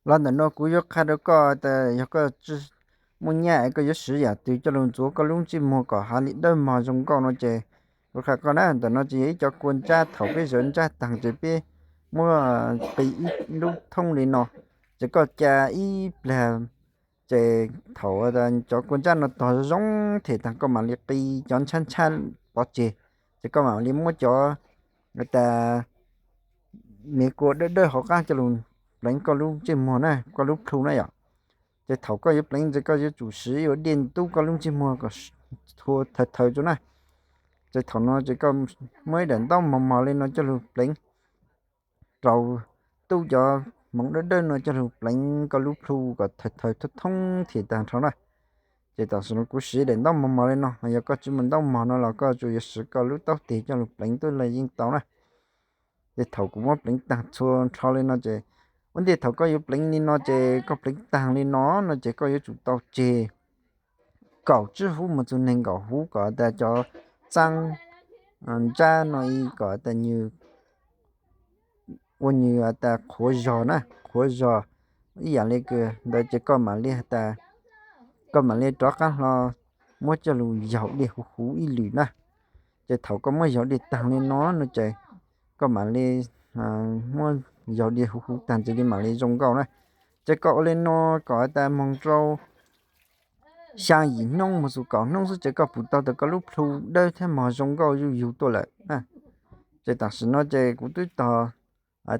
Los ntawm no kuv yuav qha rau koj tas yog koj tsis muaj nyaj es koj yuav siv yam twg coj lug ntxuav koj lub ntsej muag kom hab li dawb mog zoo nkauj no ces kuv qha koj na, ntawm no ces yog ib cov kua ntsab, thaum peb zawv ntsab taag ces peb muab qi ib lub thooj li no, ces koj ca ib plag, ces thaum cov kua ntsab no tog zoo zoo them taag koj mam li qi cov ntshab ntshab pov tseg, ces koj mam li muab cov tas me kua dawb dawb hauv qab coj lug pleev koj lub ntsej muag na, koj lub plhu na yom. Ces thaum koj yuav pleev ces koj yuav tsum siv ua dej ntub koj lub ntsej muag kom thaws thaws rau na. Ces thaum no ces koj muab ib daim ntaub mos mos li no coj lug pleev rau, tub cov hmoov dawb dawb no coj lug pleev koj lub plhu kom thaws thaws thoob thoob them taag nrho na. Ces tam sim no kuv siv daim ntaub mos mos li no, yog koj tsis muaj ntaub mos no los koj tsuas yuav siv koj lub taub teg coj lug pleev tub los yeej tau na. Ces thaum kuv muab pleev taag txhua nrho li no ces ua ntej thaum koj yuav pleev li no ces koj pleev taag li no no ces koj yuav tsum tau tseg kaum tsib huv mus txug neeg nkaum huv kom tas cov txaab ntsab no ib kom tas nws ua nws tas qhuav zog na, qhuav zog ib yam li kws ntawd ces koj mam li tas, koj mam li rov qab hlo muab coj lug yaug dej huv huv ib lwm na. Ces thaum koj muab yaug dej taag li no no ces koj mam li muab yaug dej huv huv taag ces li mam li zoo nkauj na. Ces koj ua li no kom tas moog rau xyaa yim hnub mus txug kaum hnub xwb ces koj pum tau tas koj lub plhu dawb thiab mog zoo nkauj zuj yug tuaj lawm na. Ces tam sim no ces kuv twb tog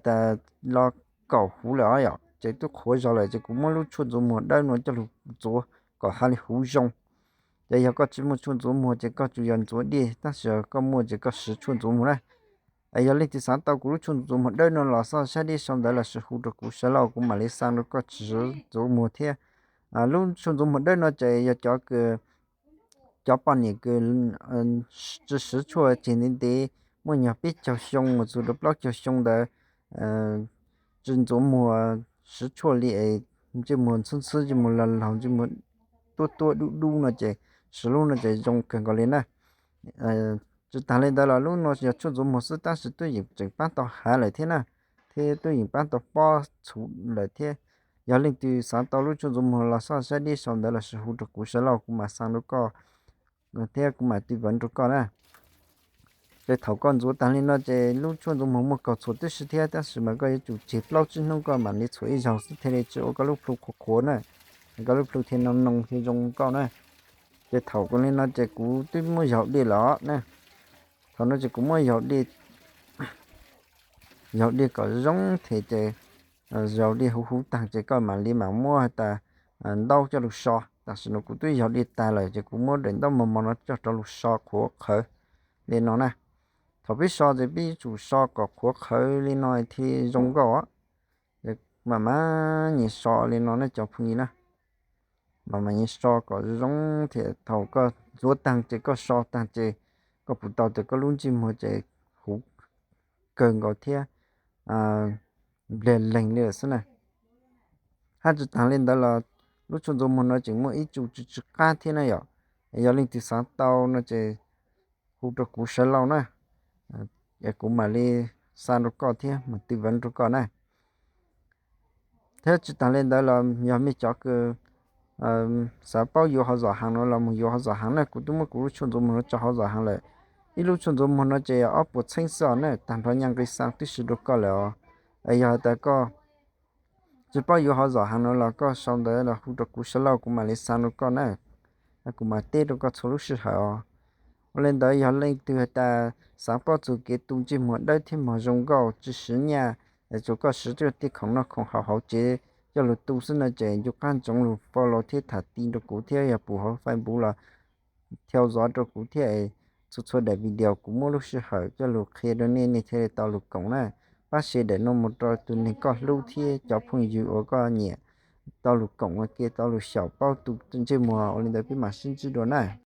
tas los kaum huv lawm os yom, ces twb qhuav zog lawm ces kuv muab lub tshuaj ntxuav muag dawb no coj lug ntxuav kom hab li huv zoo. Ces yog koj tsis muaj tshuaj ntxuav muag ces koj tsuas yog ntxuav dej, tab sis koj muaj ces koj siv tshuaj ntxuav muag na. Yog leej twg xaav tau kuv lub tshuaj ntxuav muag dawb no los xoj sab dej sau ntawv los sis hu rau kuv sawv lauj, kuv mam li xa rau koj siv ntxuav muag thiab. Lub tshuaj ntxuav muag dawb no ces yog cov kws, cov poj niam kws tsis siv tshuaj tseg ntev ntev, muaj nyuag peb caug xyoo mus txug rau plaub caug xyoo ntawd tsis ntxuav muag, siv tshuaj li es ntsej muag ntxhwb ntxhwb, ntsej muag laug laug, ntsej muag tuab tuab dub dub no ces siv lub no ces zoo kawg nkaus li na. Tsis taag li ntawd los lub no yog tshuaj ntxuav muag xwb tab sis tub yeem tseem paab tau hav lawm thiab na, thiab tub yeem paab tau pob txhuv lawm thiab. Yog leej twg xaav tau lub tshuaj ntxuav muag los xoj sab dej sau ntawv los sis hu rau kuv sawv lauj, kuv mam xa rau koj thiab kuv mam tư vấn rau koj na. Ces thaum koj ntxuav taag li no ces lub tshuaj ntxuav muag muaj kaug txhuam tib si thiab, tab sis mas koj yuav tsum tseg plaub tsib hnub koj mam li txhuam ib zaug xwb thiaj li tsis ua koj lub plhu qhuav qhuav na, koj lub plhu thiaj noo noo thiaj zoo nkauj na. Ces thaum kuv li no ces kuv twb muab yaug dej lawm na. Thaum no ces kuv muab yaug dej, yaug dej kom zoo them ces, yaug dej huv huv taag ces koj mam li mam muab tas ntaub coj lug so. Tam sim no kuv twb yaug dej tag lawm ces kuv muab daim ntaub mos mos no coj rov lug so qhuav qhawv li no na. Thaum peb so ces peb yuav tsum so kom qhuav qhawv li no thiaj zoo nkauj. Mam mam nyem so li no ne cov phooj ywg na. Mam mam nyem so kom zoo thiab thaum koj ntxuav taag ces koj so taag ces koj pum tau tias koj lub ntsej muag ces huv kawg nkaus thiab nplig leeg li lawm xwb na. Hab tsis taag li ntawd los lub tshuaj ntxuav muag no tseem muaj ib txuj tsw tsw qab thiab na yom. Yog leej twg xaav tau no ces hu rau kuv sawv lauj na, es kuv mam li xa rau koj thiab mam tư vấn rau koj na. Thiab tsis taag li ntawd los yog mej cov kws xav paub yuav hov zom heev no los mus yuav hov zom heev na. Kuv twb muab kuv lub tshuaj ntxuav muag no tso hov zom heev lawm. Ib lub tshuaj ntxuav muag no ces yog ob puas txheeb xwb os na, tag nrho nyaj nqi xa tib si rau koj lawm os. Yog has tas koj tsis paub yuav hov zom heev no los koj sau ntawv los hu rau kuv sawv lauj, kuv mam li xa rau koj na. Kuv mam teb rau koj txhua lub sij hawm os. Ua li ntawd yog leej twg has tas xav paub txug kev tu ntsej muag dawb thiab mog zoo nkauj tsis siv nyaj, es tsuas koj siv tej khoom noj khoom haus hauv tsev coj lug tu xwb no ces ncu qab ntsoov lug follow thiab tham ti rau kuv thiab yog pum hauv Facebook los theo dõi rau kuv thiab. Txhua txhua daim video kuv muab lub sij hawm coj lug qhia rau nej, nej thiaj li tau lug koom na. Pab share daim no mus rau tus neeg koj hlub thiab cov phooj ywg uas koj nyiam tau lug koom ua ke tau lug xyaum paub tu ntsej muag. Ua li ntawd peb mam sib ntsib dua na.